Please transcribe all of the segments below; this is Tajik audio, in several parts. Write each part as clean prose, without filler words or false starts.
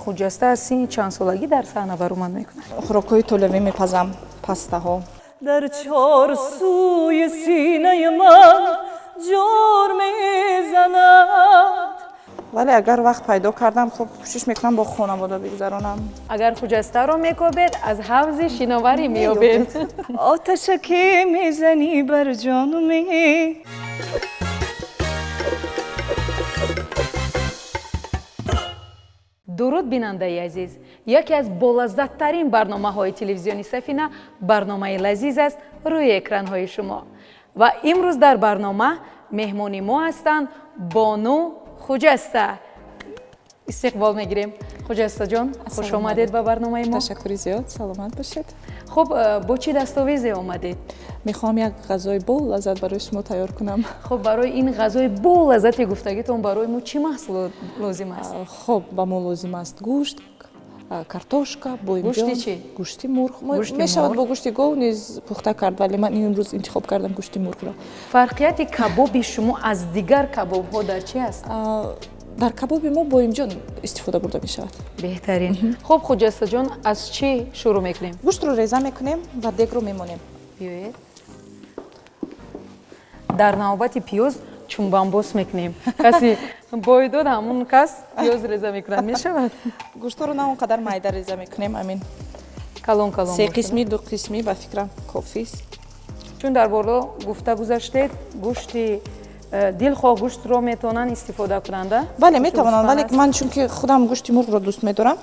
Хуҷаста аз синни чандсолагӣ дар саҳна баромад мекунад? Хӯрокҳои толавӣ мепазам, пастаҳо. Дар чорсӯи синаи ман ҷор мезанад. Вале агар вақт пайдо кардам, хуб, кӯшиш мекунам бо хонавода бигузаронам. Агар Хуҷастаро мекобед, аз ҳавзи шиноварӣ меёбед. Оташаке мезанӣ бар ҷонуме. Дуруд, бинандаи азиз! Яке аз болаззаттарин барномаҳои телевизиони Сафина, барномаи Лазиз аст рӯи экранҳои шумо. Ва имрӯз дар барнома меҳмони мо ҳастанд бону Хуҷаста. Истиқбол мегирем. Хуҷастаҷон, хуш омадед ба барномаи мо. Ташаккури зиёд, саломат бошед. Хуб, бо чӣ дастовезе омадед? Мехоҳам як ғазои болаззат барои шумо тайёр кунам. Хуб, барои ин ғазои болаззати гуфтагитон барои мо чӣ маҳсулот лозим аст? Хуб, ба мо лозим аст гӯшт, картошка, гӯшти чӣ? Гӯшти мурғ. Мешавад бо гӯшти гов низ пухта кард, вале ман имрӯз интихоб кардам гӯшти мурғро. Фарқияти кабоби шумо аз дигар кабобҳо дар чӣ аст? Дар кабоби мо боимҷон истифода бурда мешавад. Беҳтарин. Хуб, Хуҷастаҷон, аз чӣ шурӯъ мекунем? Гӯштро реза мекунем ва дегро мемонем. Биёед, дар навбати пиёз чунбамбос мекунем. Касе бой дод, ҳамун кас пиёз реза мекунад, мешавад? Гӯштҳоро на он қадар майда реза мекунем, амин. Калон калон. Се қисми, ду қисмӣ, ба фикрам, кофист. Чун дар боло гуфта гузаштед, гӯшти дилхоҳ гӯштро метавонанд истифода кунанда? Бале, метавонанд, вале ман чунки худам гӯшти мурғро дӯст медорам,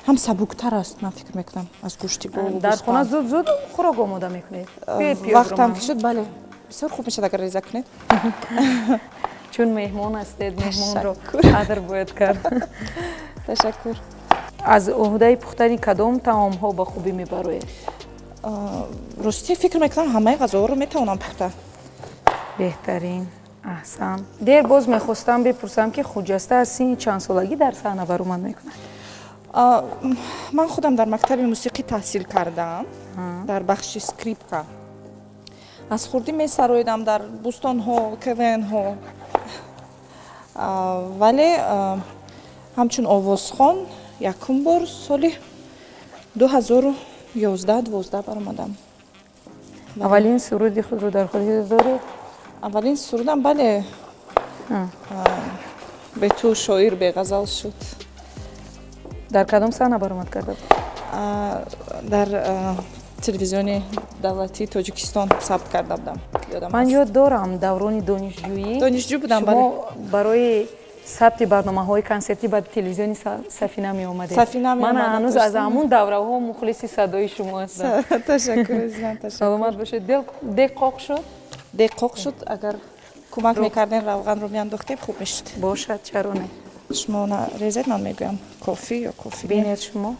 ҳам сабуктар аст, ман фикр мекунам, аз гӯшти гов. Дар хона зуд зуд хӯрок омода мекунед? Вақтам ки шуд, бале. Бисёр хуб мешавад, агар реза кунед. Чун меҳмон ҳастед, меҳмонро қадр бояд кард. Ташаккур. Аз ӯҳдаи пухтани кадом таомҳо ба хубӣ мебароед? Ростӣ, фикр мекунам, ҳамаи ғазоҳоро метавонам пухта. Беҳтарин, аҳсан. Дер боз мехостам бипурсам, ки Хуҷаста аз синни чандсолагӣ дар саҳна баромад мекунад? Ман худам дар мактаби мусиқӣ таҳсил кардам, дар бахши скрипка. Аз хурдӣ месароидам дар бӯстонҳо, КВНҳо, вале ҳамчун овозхон якум бор соли 2011-12 баромадам. Аввалин суруди худро дар худ доред? Аввалин сурудам, бале, «Бе ту шоир беғазал шуд». Дар кадом саҳна баромад карда буд? Дар телевизиони давлатии Тоҷикистон сабт карда будам. Ман ёд дорам, даврони донишҷӯӣ. Донишҷӯ будам. Шумо барои сабти барномаҳои консертӣ ба телевизиони Сафина меомадед. Ман ҳанӯз аз ҳамун давраҳо мухлиси садои шумо ҳастам. Ташаккур, азизам. Саломат бошед. Дег қоқ шуд? Дег қоқ шуд. Агар кӯмак мекардем, равғанро меандохтем, хуб мешуд. Бошад, чаро не. Шумо резед, ман мегӯям, кофӣ ё кофӣ. Бинед шумо.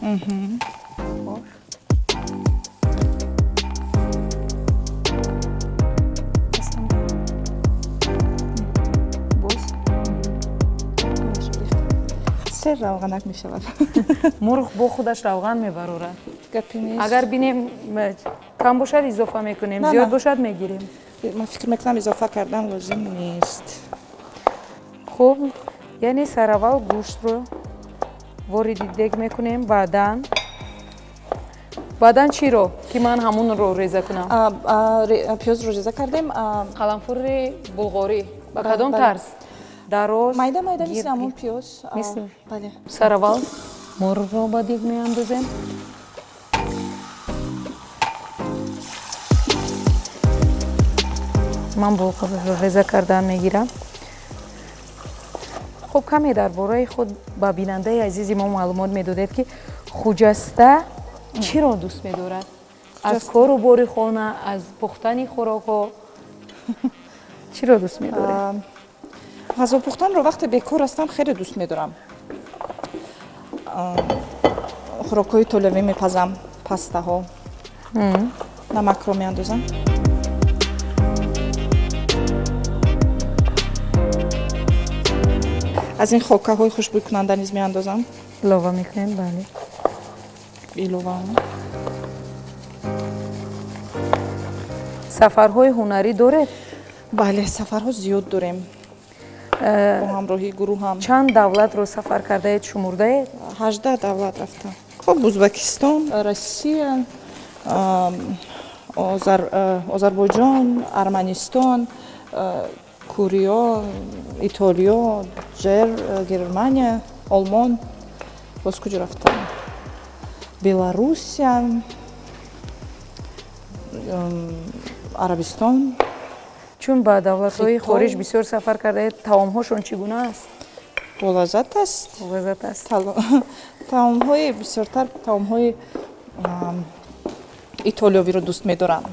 Сер равғанак мешавад. Мурғ бо худаш равған мебарорад. Гапи нест. Агар бинем кам бошад, изофа мекунем, зиёд бошад, мегирем. Ман фикр мекунам, изофа кардан лозим нест. Хуб, яъне сараввал гӯштро вориди дег мекунем, баъдан чиро, ки ман ҳамонро реза кунам? Пиёзро реза кардем. Қаламфури булғорӣ ба кадом тарз, дароз? Майда майда, мисли ҳамон пиёз. Бале. Сараввал мурғро ба дег меандозем. Ман булғориро реза кардан мегирам. Хуб, каме дар бораи худ ба бинандаи азизи мо маълумот медодед, ки Хуҷаста чиро дӯст медорад аз кору бори хона, аз пухтани хӯрокҳо чиро дӯст медоред? Ғазо пухтанро вақте бекор ҳастам хеле дӯст медорам. Хӯрокҳои толавӣ мепазам, пастаҳо. Намакро меандозам. Аз ин хокаҳои хушбӯйкунанда низ меандозам. Илова мекунем, бале. Илова. Сафарҳои ҳунарӣ доред? Бале, сафарҳо зиёд дорем. Бо ҳамроҳии гурӯҳам. Чанд давлатро сафар кардаед, шумурдаед? 18 давлат рафтам. Хуб, Ӯзбекистон, Россия, Озарбойҷон, Арманистон, Корея, Итолиё, Германия, Олмон. Боз куҷо рафтам? Беларусия, Арабистон. Чун ба давлатҳои Хитой. хориҷ бисёр сафар кардаед, таомҳошон чӣ гуна аст? Болаззат аст. Болаззат аст. Таомҳои бисёртар таомҳои итолиёвиро дӯст медорам.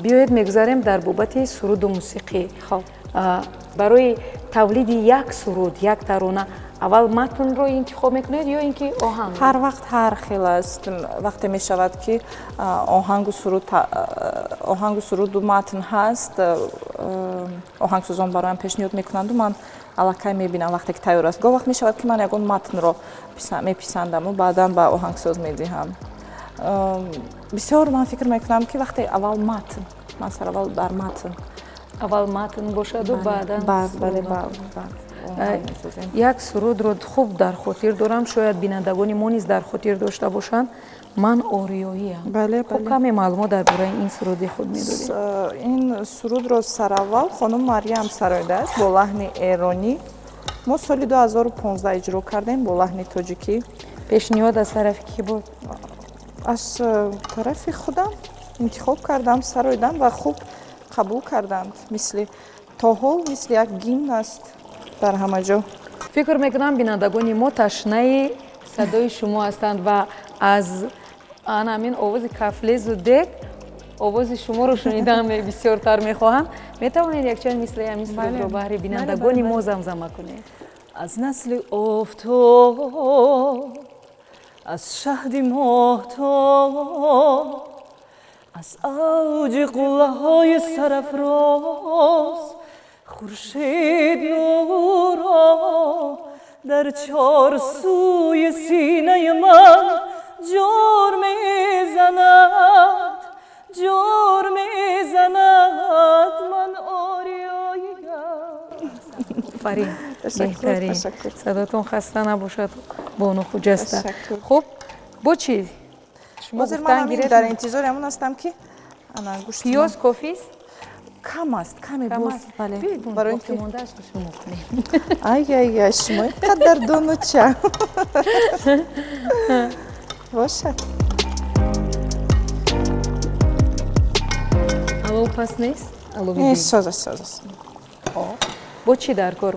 Биёед, мегузарем дар бобати суруду мусиқӣ. Хоб. Барои тавлиди як суруд, як тарона аввал матнро интихоб мекунед ё ин ки оҳанг? Ҳар вақт ҳар хел аст. Вақте мешавад, ки оҳангу суруду матн ҳаст, оҳангсозон бароям пешниҳод мекунанду ман аллакай мебинам, вақте ки тайёр аст. Гоҳ вақт мешавад, ки ман ягон матнро меписандаму баъдан ба оҳангсоз медиҳам. Бисёр ман фикр мекунам, ки вақте аввал матн, ман сараввал дар матн. Аввал матн бошаду баъдан Бале. суруд. Баъд оҳанг месозем. Як сурудро хуб дар хотир дорам, шояд бинандагони мо низ дар хотир дошта бошанд: «Ман ориёиам». Бале. Хуб, каме маълумот дар бораи ин суруди худ медодем. Ин сурудро сараввал хонум Марьям сароидааст бо лаҳни эронӣ. Мо соли 2015 иҷро кардем бо лаҳни тоҷикӣ. Пешниҳод аз тарафи кӣ буд? Аз тарафи худам интихоб кардам, сароидам ва хуб қабул карданд. Мисли то ҳол мисли як гимн аст дар ҳама ҷо. Фикр мекунам, бинандагони мо ташнаи садои шумо ҳастанд ва аз ана ҳамин овози кафлезу дег овози шуморо шунидан бисёртар мехоҳам. Метавонед якчанд мисраи ҳамин сурудро баҳри бинандагони мо замзама кунед? Аз насли офтоб, аз шаҳди моҳтоб, аз авҷи қуллаҳои сарафроз, хуршед нуро дар чор сӯи синаи ман ҷор мезанад, ҷор мезанад. Ман ориёиям. Офарин. Ташаккур. Беҳтарин. Ташаккур. Садотон хаста набошад, бону Хуҷаста. Ташаккур. Хуб, бо чӣ шумо Ҳозир ман гуфтан ҳамин гиред? Дар интизори ҳамон ҳастам, ки ана гӯшти Пиёз кофист? Кам аст, каме. Кам Боз аст? Бале. Биёед, Барои ин ки боқимондаашро шумо кунед. Ай, ай, ай, шумо ин қадар донуча бошад. Алов паст нест, алови? Не, соз аст, соз аст. Бо чӣ дар кор?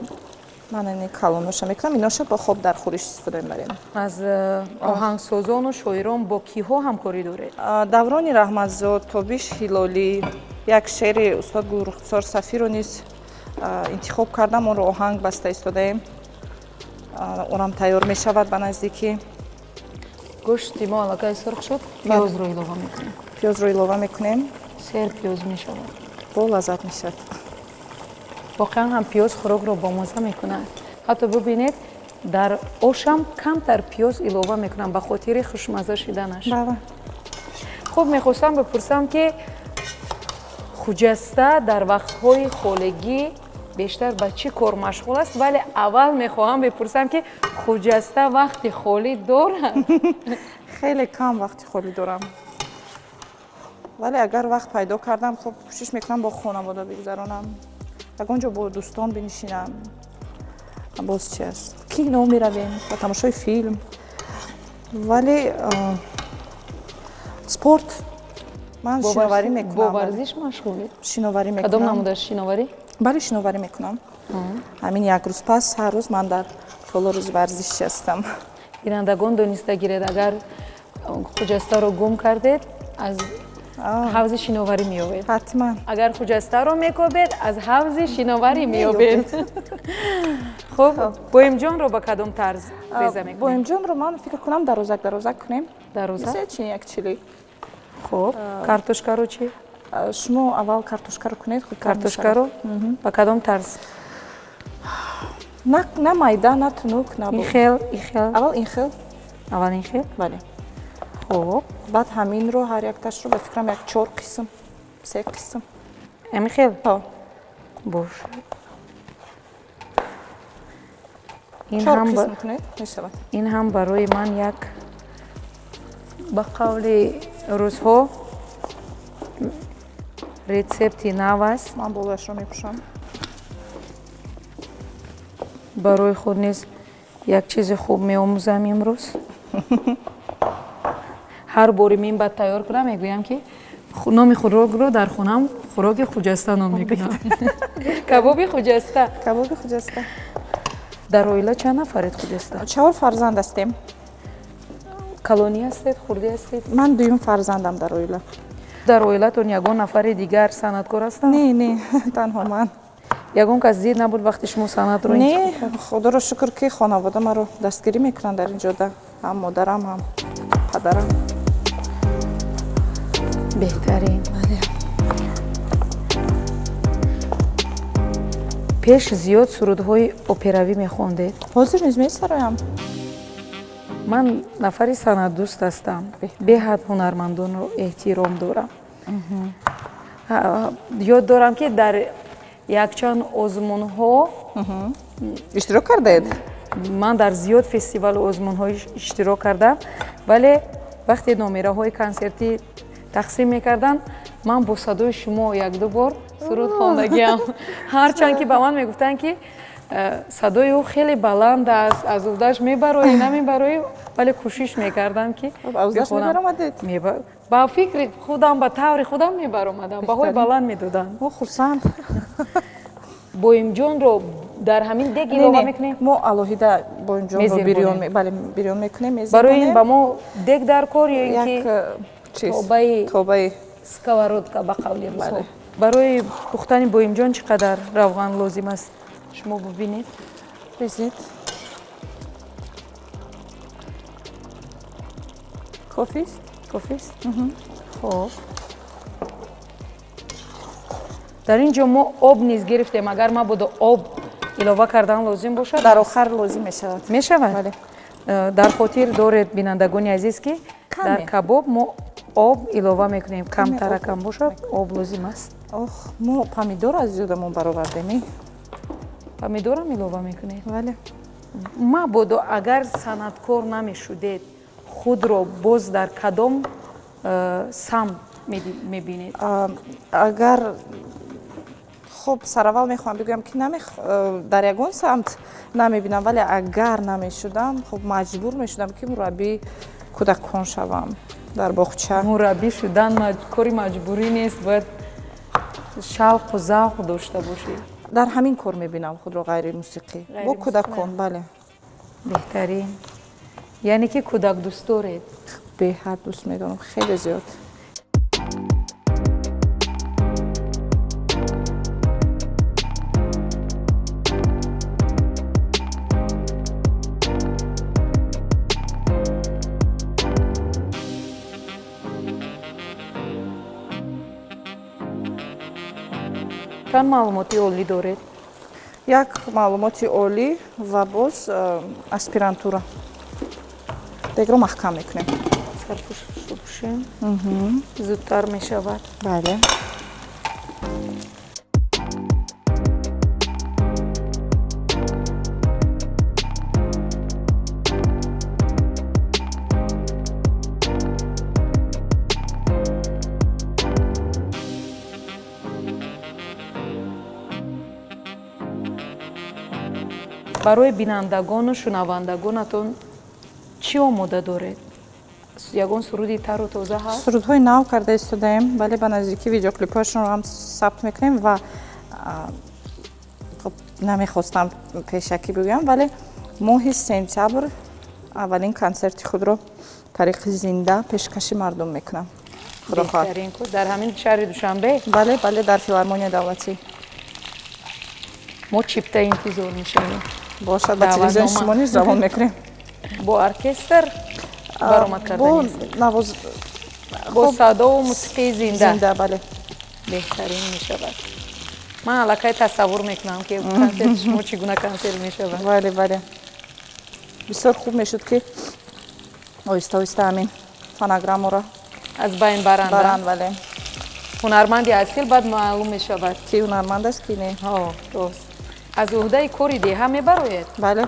Ман ини калоноша мекунам, иноша бо хоб дар хӯриш истифода мебарем. Аз оҳангсозону шоирон бо киҳо ҳамкорӣ доред? Даврони Раҳматзод, Тобиш Ҳилолӣ. Як шеъри устод Гулрухсор Сафиро низ интихоб кардам, онро оҳанг баста истодаем. Онам тайёр мешавад ба наздикӣ. Гӯшти мо аллакай сурх шуд, пиёзро илова мекунем. Пиёзро илова мекунем. Сер пиёз мешавад. Бо лаззат мешавад. Воқеан ҳам пиёз хӯрокро бомазза мекунад. Ҳатто бибинед, дар ошам камтар пиёз илова мекунам ба хотири хушмазза шиданаш. Бале. Хуб, мехостам бипурсам, ки Хуҷаста дар вақтҳои холигӣ бештар ба чӣ кор машғул аст? Вале аввал мехоҳам бипурсам, ки Хуҷаста вақти холӣ дорад? Хеле кам вақти холӣ дорам, вале агар вақт пайдо кардам, хуб, кӯшиш мекунам бо хонавода бигузаронам, ягон ҷо бо дӯстон бинишинам. Боз чи аст, кино меравем, ба тамошои филм. Вале спорт, ман шиноварӣ Бо мекунам. варзиш машғулед? Шиноварӣ Кадом мекунам. намудаш шиноварӣ? Бале, шиноварӣ мекунам. Ҳамин як рӯз пас ҳар рӯз ман дар толори варзишӣ ҳастам. Бинандагон, дониста гиред, агар Хуҷастаро гум кардед, аз ҳавзи шиноварӣ меёбед. Ҳатман. Агар Хуҷастаро мекобед, аз ҳавзи шиноварӣ меёбед. Хуб, боимҷонро ба кадом тарз реза мекунем? Боимҷонро ман фикр кунам, дарозак дарозак кунем. Дарозак? Мисли чи як чили. Хуб, картошкаро чӣ? Шумо аввал картошкаро кунед, хубтар. Картошкаро ба кадом тарз? На, на майда, на тунук, на Ин хел, ин хел? Аввал ин хел. Аввал ин хел. Бале. Хуб. Баъд ҳаминро ҳар якташро ба фикрам як чор қисм, се қисм. Ами хел? Ҳо. Бошад. Чор қисм кунед, мешавад. Ин ҳам барои ман як, ба қавли рӯзҳо, рецепти нав аст. Ман болояшро мепӯшам. Барои худ низ як чизи хуб меомӯзам имрӯз. Ҳар бори минбаъд тайёр кунам, мегӯям, ки номи хӯрокро дар хонаам хӯроки Хуҷаста ном мекунам, кабоби Хуҷаста. Кабоби Хуҷаста. Дар оила чанд нафаред, Хуҷаста? Чаҳор фарзанд ҳастем. Калонӣ ҳастед, хурдӣ ҳастед? Ман дуюм фарзандам дар оила. Дар оилатон ягон нафари дигар санъаткор ҳастанд? Не, не, танҳо ман. Ягон кас зид набуд, вақте шумо санъатро? Не, худоро шукр, ки хонавода маро дастгирӣ мекунанд дар ин ҷода, ҳам модарам, ҳам падарам. Беҳтарин. Пеш зиёд сурудҳои операвӣ мехондед. Ҳозир низ месароям. Ман нафари санъатдӯст ҳастам, беҳад ҳунармандонро эҳтиром дорам. Ёд дорам, ки дар якчанд озмунҳо иштирок кардаед? Ман дар зиёд фестивалу озмунҳо иштирок кардам, вале вақте номераҳои консертӣ тақсим мекарданд, ман бо садои шумо якду бор суруд хондагиам, ҳарчанд ки ба ман мегуфтанд, ки садои ӯ хеле баланд аст, аз уҳдаш мебароӣ, намебароӣ, вале кӯшиш мекардам, ки мебаромадед. Ба фикри худам, ба таври худам мебаромадам, баҳои баланд медоданд. Мо хурсанд. Боимҷонро дар ҳамин дег илова мекунем? Мо алоҳида боимҷонро бирён, бале, бирён мекунем. Барои ин ба мо дег дар кор ё ин ки тобаи? Тобаи. Сковородка, ба қавли русҳо. Барои пухтани боимҷон чӣ қадар равған лозим аст, шумо бубинед. Резед. Кофист. Кофист. Хоб, дар ин ҷо мо об низ гирифтем, агар мабодо об илова кардан лозим бошад. Дар охар лозим мешавад. Мешавад. Дар хотир доред, бинандагони азиз, ки дар кабоб мо об илова мекунем, камтаракам бошад, об лозим аст. Ох, мо помидор аз ёдамон баровардем. Помидорам илова мекунед? Бале. Мабодо агар санъаткор намешудед, худро боз дар кадом самт мебинед? Агар, хуб, сараввал мехоҳам бигӯям, ки дар ягон самт намебинам, вале агар намешудам, хуб, маҷбур мешудам, ки мураббии кӯдакон шавам дар боғча. Мураббӣ шудан кори маҷбурӣ нест, бояд шавқу завқ дошта бошӣ. Дар ҳамин кор мебинам худро, ғайри мусиқӣ, бо кӯдакон, бале. Беҳтарин, яъне ки кӯдакдӯст доред? Беҳад дӯст медорам, хеле зиёд. Чанд маълумоти олӣ доред? Як маълумоти олӣ ва боз аспирантура. Дегро маҳкам мекунем. Сарпӯшашро пӯшем, зудтар мешавад. Бале. Барои бинандагону шунавандагонатон чӣ омода доред? Ягон суруди тару тоза ҳаст? Сурудҳои нав карда истодаем, бале, ба наздикӣ видеоклипҳояшонро ҳам сабт мекунем ва, хуб, намехостам пешакӣ бигӯям, вале моҳи сентябр аввалин консерти худро тариқи зинда пешкаши мардум мекунам, худо хоҳад. Беҳтарин. Дар ҳамин шаҳри Душанбе? Бале, бале, дар Филармонияи давлатӣ. Мо чипта интизор мешавем. Бошад, ба телевизиони шумо низ равон мекунем. Бо оркестр баромад бо карданӣ? Навоз. Бо садову мусиқии зинда? Зинда, бале. Беҳтарин мешавад. Ман аллакай тасаввур мекунам, ки консерти шумо чӣ гуна консерт мешавад. Бале, бале, бисёр хуб мешуд, ки оҳиста оҳиста ҳамин Фонограммаро аз байн баранд. Баранд, бале. Ҳунарманди асил баъд маълум мешавад. Ки ҳунарманд аст, ки не. Ҳо, рост. Аз уҳдаи кори деҳа мебароед? Бале,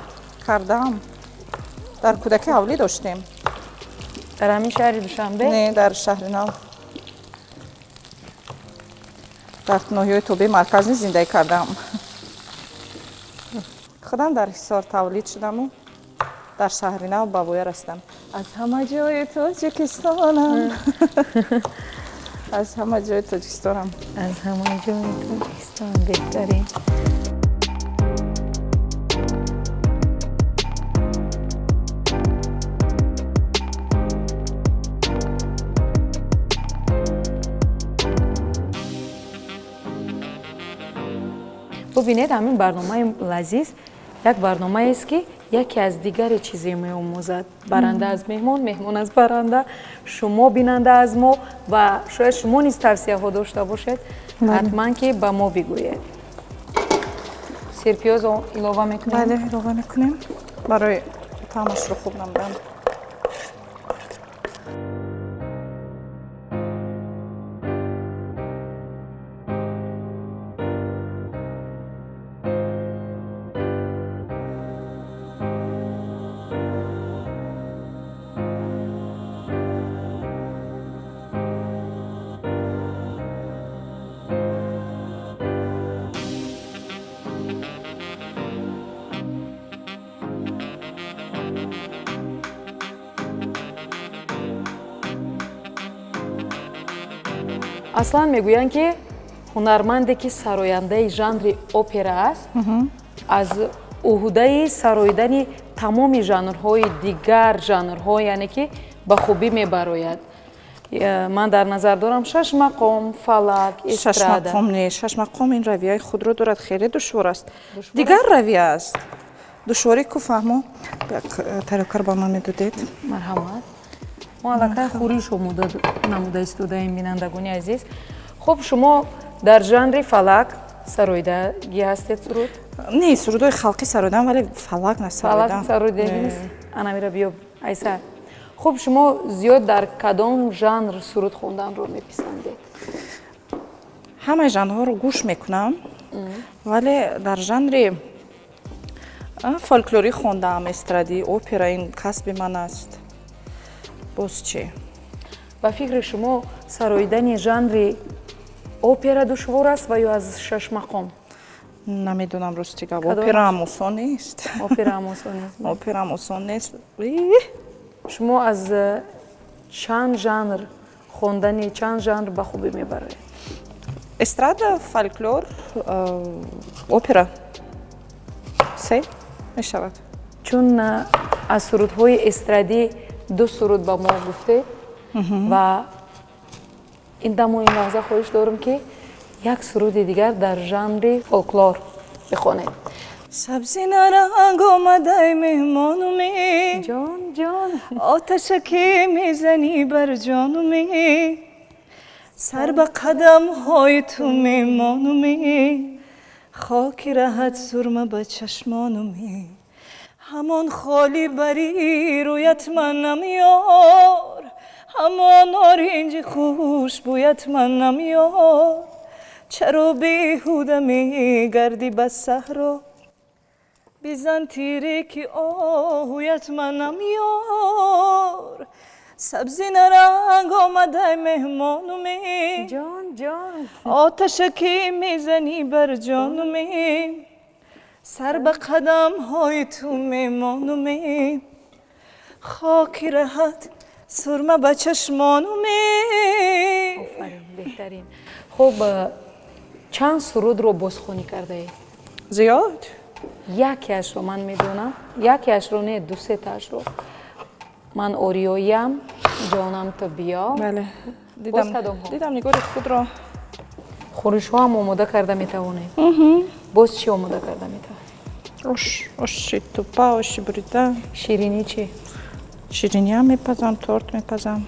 кардам. Дар кӯдакӣ ҳавлӣ доштем. Дар ҳамин шаҳри Душанбе? Не, дар шаҳри Нав. Дар ноҳияи тобеи марказ низ зиндагӣ кардам. Худам дар Ҳисор тавлид шудаму дар шаҳри Нав ба воя расидам. Аз ҳама ҷои Тоҷикистонам. Аз ҳама ҷои Тоҷикистонам. Аз ҳама ҷои Тоҷикистон беҳтарин. Бубинед, ҳамин барномаи лазиз як барномаест, ки яке аз дигаре чизе меомӯзад. Баранда аз меҳмон, меҳмон аз баранда, шумо бинанда аз мо ва шояд шумо низ тавсияҳо дошта бошед, ҳатман ки ба мо бигӯед. Сирпиёз илова мекунем? Бале, илова мекунем барои таъмашро хуб намудан. Аслан мегӯянд, ки ҳунарманде, ки сарояндаи жанри опера аст, аз уҳдаи сароидани тамоми жанрҳои дигар жанрҳо, яъне ки ба хубӣ мебарояд. Ман дар назар дорам шашмақом, фалак, эстрада. Шашмақом не, шашмақом ин равияи худро дорад, хеле душвор аст. Дигар равия аст. Душворӣ ку фаҳмо. Як тарелкаро ба ман медодед? Марҳамат. Мо аллакай хӯриш омода намуда истодаем, бинандагони азиз. Хуб, шумо дар жанри фалак сароидагӣ ҳастед суруд? Не, сурудҳои халқӣ сароидам, вале фалак насароидам. Фалак сароидагӣ нест? Анамира биё, айсар. Хуб, шумо зиёд дар кадом жанр суруд хонданро меписандед? Ҳамаи жанрҳоро гӯш мекунам, вале дар жанри фольклорӣ хондам, эстрадӣ, опера ин касби ман аст. Боз чӣ? Ба фикри шумо сароидани жанри опера душвор аст ва ё аз шашмақом? Намедонам, рости гап. Операам осон нест. Операам осон нест. Операам осон нест. Шумо аз чанд жанр хондани чанд жанр ба хубӣ мебароед? Эстрада, фольклор, опера. Се мешавад. Чун аз сурудҳои эстрадӣ ду суруд ба мо гуфтед ва ин даму ин лаҳза хоҳиш дорам, ки як суруди дигар дар жанри фолклор бихонед. Сабзи наранг омадай меҳмонуми, ҷон ҷон, оташаке мезанӣ бар ҷонуми, сар ба қадамҳои ту мемонуми, хоки раҳат сурма ба чашмонуми, ҳамон холи бари рӯят манам ёр, ҳамон оринҷи хушбӯят манам ёр, чаро беҳуда мегардӣ ба саҳро, бизан тире ки оҳуят манам ёр, сабзи наранг омадай меҳмонуми, ҷон ҷон, оташаке мезанӣ бар ҷонуми, сар ба қадамҳои ту мемонуми, хоки раҳат сурма ба чашмонуми. Офарин, беҳтарин. Хуб, чанд сурудро бозхонӣ кардаед? Зиёд. Якеашро ман медонам, якеашро не, дусетаашро. Ман ориёям, ҷонам ту биё. Бале. Боз кадомҳо? Дидам нигори худро. Хӯришҳо ҳам омода карда метавонед? Боз чӣ омода карда метавонед? Ош, оши тупа, оши бурида. Ширинӣ чӣ? Шириниам мепазам, торт мепазам.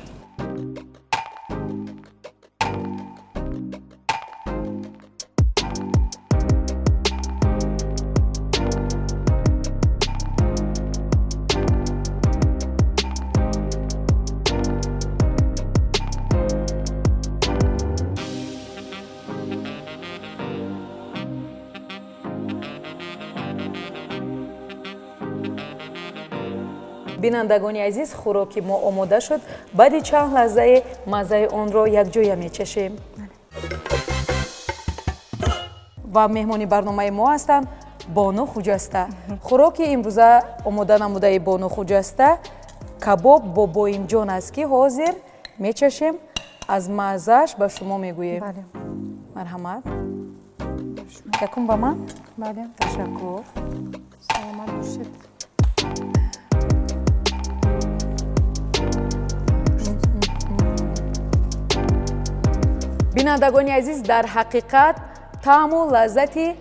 Бинандагони азиз, хӯроки мо омода шуд. Баъди чанд лаҳзае маззаи онро якҷоя мечашем. Ва меҳмони барномаи мо ҳастанд Бону Хуҷаста. Хӯроки имрӯза омода намудаи Бону Хуҷаста кабоб бо боимҷон аст, ки ҳозир мечашем, аз маззааш ба шумо мегӯем. Марҳамат, якум ба ман. Ташаккур. Саломат бошед. Бинандагони азиз, дар ҳақиқат таъму лаззати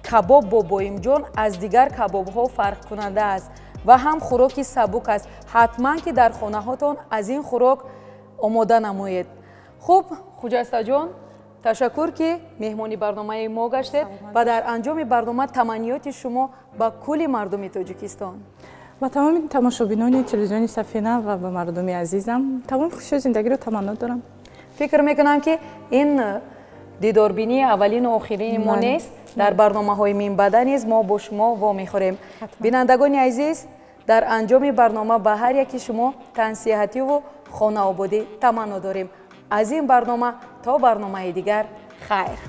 кабоб бо боимҷон аз дигар кабобҳо фарқкунанда аст ва ҳам хӯроки сабук аст. Ҳатман ки дар хонаҳотон аз ин хӯрок омода намоед. Хуб, Хуҷастаҷон, ташаккур, ки меҳмони барномаи мо гаштед. Ва дар анҷоми барнома таманниёти шумо ба кулли мардуми Тоҷикистон. Ба тамоми тамошобинони телевизиони Сафина ва ба мардуми азизам тамоми хушиҳои зиндагиро таманно дорам. Фикр мекунам, ки ин дидорбинии аввалину охирини мо нест. Дар барномаҳои минбаъда низ мо бо шумо вомехӯрем. Бинандагони азиз, дар анҷоми барнома ба ҳар яки шумо тансиҳативу хонаободӣ таманно дорем. Аз ин барнома то барномаи дигар хайр.